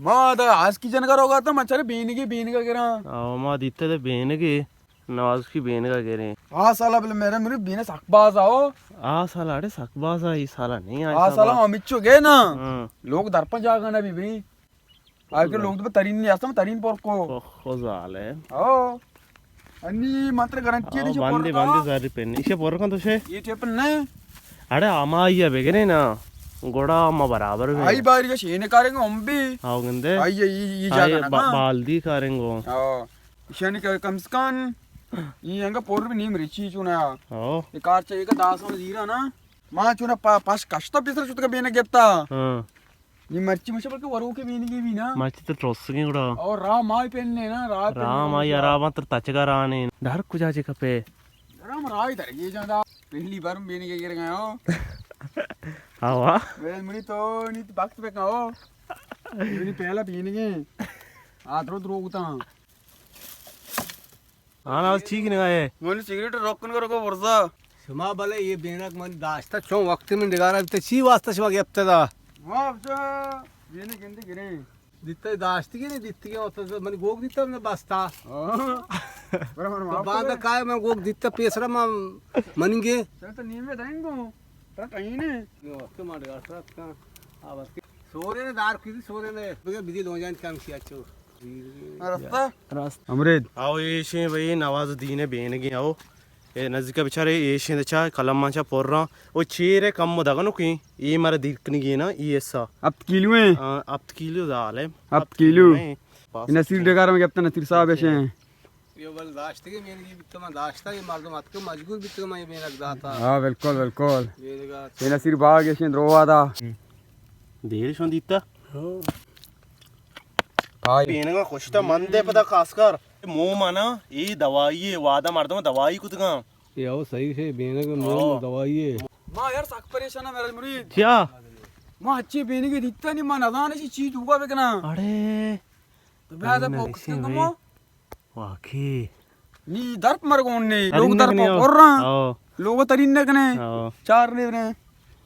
ما دا آسکی جنگا روگا تا، ما چرے بینگی، بینگا گراں۔ آو، ما دیتے دے بینگی، نواز کی بینگا گریں۔ آ سالا بلے میرے مری بینے سک باز آو۔ آ سالا اڑے سک باز آ، ای سالا نہیں آ، آ سالا۔ سالا ما مچو گئے نا۔ ہاں۔ لوگ در پا جاگا نہ بی بی۔ آ کہ لوگ تو ترین نہیں آستا، ترین پر کو۔ او، خو زالے۔ او۔ انی ماتر گارنٹی ہے، او، دیشو باندے، پر باندے زاری پہ نہیں۔ اسے پر کن تو شے؟ یہ ٹیپ نہیں۔ اڑے ہما یہ بگنے نا، گوڑا ہما برابر بھی۔ آئی باری کا شینے کاریں گے ہم بھی۔ آو گندے۔ آئی یہ، یہ، یہ آئی جاگا نا با-، کہاں؟ بالدی کاریں گو۔ او۔ شانی کا کم سے کم، یہ انگا پر بھی نہیں مری چی چونا۔ او۔ یہ کار چاہیے کہ داس ہم زیرا نا۔ ما چونا پا-، پاش کشتا پیسر شد کا بینا گپتا۔ ہاں۔ نی مرچی مچہ بلکہ وروکے بینگی بی نا۔ مرچی تو ٹروسگیں گڑا۔ او راہ مائی پن نے نا، راہ پن راہ نے مائی گڑا۔ عراباں تر تچگا راہ نے۔ ڈر کجا چے کپے؟ ڈر ہم راہ در یہ جاندا۔ پہلی بار ہم بینگی گر گئے ہو۔ ہوا۔ میرے مری تو نی تو بخت پہ کہو۔ نی پہلا بینگی۔ آ درو دروگتا۔ ہاں، نواز ٹھیک نہ ہے۔ من سگریٹ روکن کرو کو برزا۔ شما بلے یہ بینک من داشتا، چون وقت من ڈگارا بیتا، چی واسطہ شما گپتا دا؟ ما افجا بینک گندے گریں۔ دیتا داشتی کہ نہیں دیتی کہ تو من گوگ دیتا، من بستا۔ ہاں۔ برا من تو معاف باندا کرے۔ کائے من گوگ دیتا پیسرا ما مننگے۔ چل تو نیمے دیں گو۔ ترا کہیں نے۔ یہ وقت ما ڈگار سرا تکا۔ آ وقت سورے نے دار کی سورے نے۔ بگے بدی لو جان کام کیا چو۔ رستہ؟ راست۔ امرید۔ آو ایشیں بھئی نواز الدین بینگیں آو۔ اے نزدیک بچارے ایشیں دچا قلم مانچا پراں۔ او چیرے کم دگنو کیں۔ اے مارا دیر کنگی نا، اے ایسا۔ ہفت کیلو ہیں۔ ہاں، ہفت کیلو زال ہے۔ ہفت کیلو۔ ہیں۔ پاس نصیر ڈگار میں گپتا نصیر صاحب ایشیں۔ یہ بل داشتگی بینگی بیتو من داشتا، یہ مردم اتکو مجبور بیتو من یہ بینگ داتا۔ ہاں، بالکل، بالکل۔ بینگا۔ یہ نصیر باغ ایشیں درو آدا۔ دیر شون دیتا۔ ہاں۔ آئی۔ بینگا خوشتا مند ہے پدا خاص کر۔ موم آنا، اے دوائی ہے، وعدہ مردم دوائی کتگاں۔ اے او صحیح سے، بینگ موم ہاں۔ دوائی ہے۔ ما یار سک پریشان ہاں میرا مرید۔ کیا؟ ما اچھی بینگی دیتا نہیں، ما نزانے چی چیز ہوگا بکنا۔ اڑے۔ تو بیا ارے دا نہ پوکس رسیں کے بھائی۔ کمو۔ واقعی۔ نی درپ مرگون نے، لوگ درپ اور رہا۔ او۔ لوگ ترین نہ کنے۔ او۔ چار نے بنے۔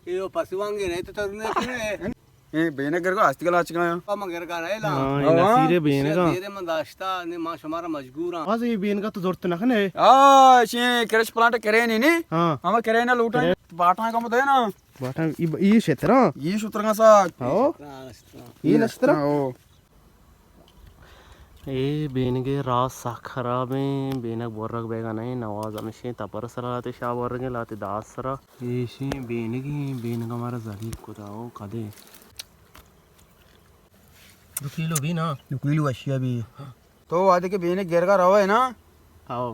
اے او پسوانگے نہیں تو ترنے کنے۔ اے بینک گرگا آستی گلا چکایا۔ ہم گرگا نہیں لا۔ ہاں، ہاں۔ نصیرے بینگا۔ دیرے من داشتا، نے ما شمارا مجبور ہاں۔ بس یہ بینگا تو ضرورت نہ کنے۔ آ، شے کرش پلانٹ کرے نہیں، نہیں؟ ہاں۔ ہم کرے نہ لوٹا۔ کرے۔ باٹا کم دے نا۔ باٹا، یہ، یہ شترا؟ یہ شترا سا۔ ہاں۔ یہ نشترا؟ ہاں۔ اے بینگے راہ سک خرابیں، بینگ برگ بیگا نئیں، نواز ہمشیں تپر سرا لاتے شاہ برگیں لاتے داس سرا۔ ایشیں بینگیں، بینگ ہمارا ذلیل کتا او کدے۔ دو کیلو بھی نا؟ دو کیلو اشیا بھی۔ تو وعدے کے بینگ گرگا روے نا؟ آؤ۔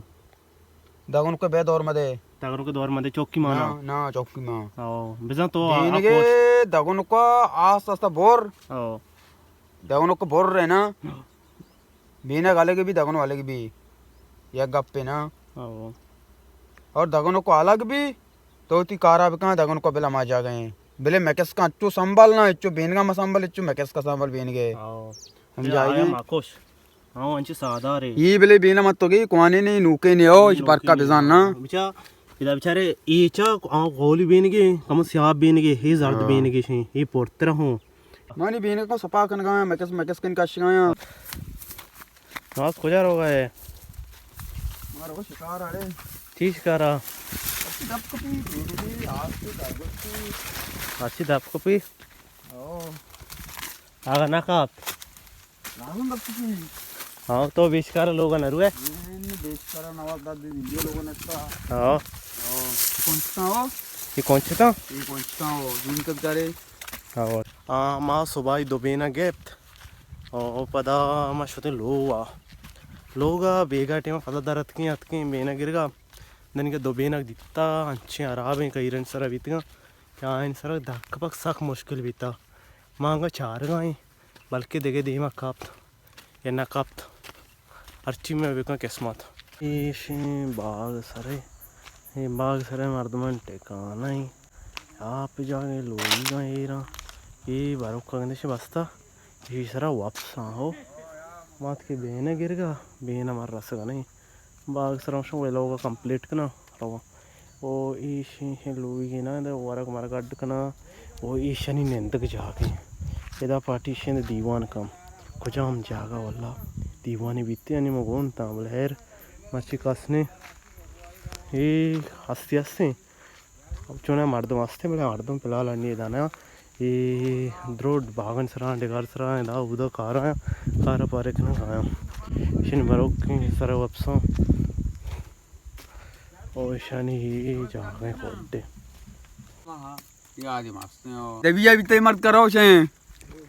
دگنوک ء بے دور مدے۔ دگنوک ء دور مدے، چوکی مانا۔ نا، نا، چوکی ما۔ او، بزاں تو آ-، بینگے آ کوش۔ دگنوک ء آست آست بور۔ او۔ دگنوک بور رہے نا۔ او۔ بینگ الگ بھی، دگنو الگ بھی۔ یک گپے نا۔ او۔ اور دگنوک الگ بھی، تو تی کارا بکن، دگنوک بلا ما جا گئے ہیں۔ بلے مکس کا اچو سنبھال نا، اچو بینگا ما سنبھال، اچو مکس کا سنبھال بینگے۔ او۔ ہم جائے آیا گئے۔ ما کوش۔ ہاں، انچے سادہ رے۔ یہ بلے بینا مت تو گئی، کوانے نے، نوکے نے، او، نوکے پرکا نے، بزان نا۔ ہاں۔ بچا، ادا بچارے، یہ چا، آ، غولی بین گے، کم سیاب بین گے، یہ زرد ہاں۔ بین گے شیں، یہ پورتر ہوں۔ مانی بین کو سپا کن گایا، مکس، مکس کن کش گایا۔ ناز کجا رو گئے؟ مارو شکار آڑے۔ چی شکارا؟ اچھی دپ کپی، بین گے، آج کے دپ کپی۔ اچھی دپ کپی؟ او۔ آگا نہ کپت۔ لازم دپ کی۔ ہاں، تو بیشکار لوگا نہ روئے۔ نہیں، نہیں، بیشکار نواز داد دی ویڈیو لوگا نشتا۔ ہاں۔ ہاں۔ کون سا ہو؟ یہ کون سا؟ یہ کون سا ہو؟ دن کب جا رہے؟ ہاں۔ آ، ما صبح دو بینا گپت۔ او پدا ما شتے لوگا۔ لوگا بیگا ٹیم پدا در اتکیں، اتکیں بینا گرگا۔ دنگا دو بینا دیتا، انچیں حرابیں کئی رن سرا بیتگا۔ کہ آئین سرا دھک پک سک مشکل بیتا۔ ما انگا چارگا ایں، بلکہ دگہ دیما کپت یا نہ کپت، ہرچی مئے بکن قسمت۔ ایشیں باغ سرے، اے باغ سرے مردمان ٹکانہ ایں۔ آپ جاگہ لوگاں ایراں، اے بروک گندش بستا، ایشی سرا وپساں ہو۔ مات کے بینے گرگا، بینا مر رسگا نہیں۔ باغ سرا شو ویلوگا کمپلیٹ کنا۔ رواں۔ او ایشیں لوگی نا، دے ورگ مرگ اڈ کناں۔ او ایشانی نندگ جاگہ ایں۔ ادا پارٹیشن دیوان کم۔ کجام جاگہ واللہ دیوانے بیتے، یعنی ما گون تاں، بلے ہیر مرچی کس نے۔ اے ہستی ہستیں، چونا مردم ہستیں، بلے مردم فی الحال انی دانا۔ اے دروڈ باغن سرا، ڈگار سرا، دا اودا کارا، کارا پارے کنگا آیا۔ شن بروکیں سر وپساں۔ او شانی اے جاگہ کوڈے۔ یادی مستیں۔ دبیا بیتے مرد کرو شیں۔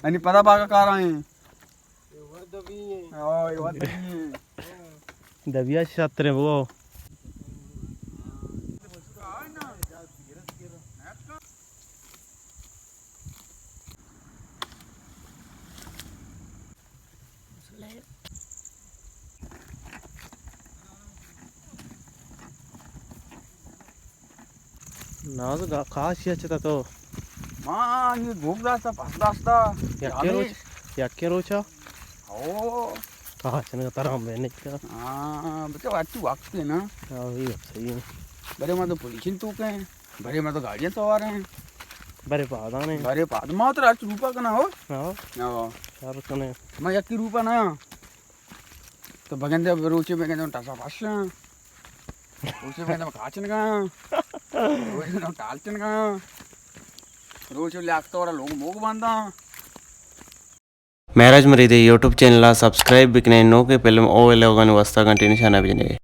انی پدا باغا کارا ہیں۔ دبیا شتریں بگو۔ ناز گا-، کاشی اچتا تو۔ ما یہ گوگ داستا، پس داستا۔ یکے روچ، یکے روچا؟ او۔ کاش نہ ترام میں نہیں کیا۔ ہاں، بچہ، وقت، وقت ہے نا۔ ہاں، یہ صحیح ہے۔ بڑے ما تو پولیشن تو کہیں، بڑے ما تو گاڑیاں سوار ہیں۔ بڑے پادان ہیں۔ بڑے پاد، ما تو رات روپا کنا ہو۔ ہاں۔ ہاں۔ شہر کنے۔ ما یکی روپا نہ۔ تو بگندے روچے بگندے ٹسا پشاں۔ روچے بگندے کاچن گا۔ روچے بگندے ٹالچن گا۔ روچے لیاکتا ورا لوگ موگ بانداں۔ مہراج مریدے یوٹیوب چینل ءَ سبسکرائب بکنے، نوکیں فلم او ویلاگانی واسطہ گھنٹی نشانہ بجنے۔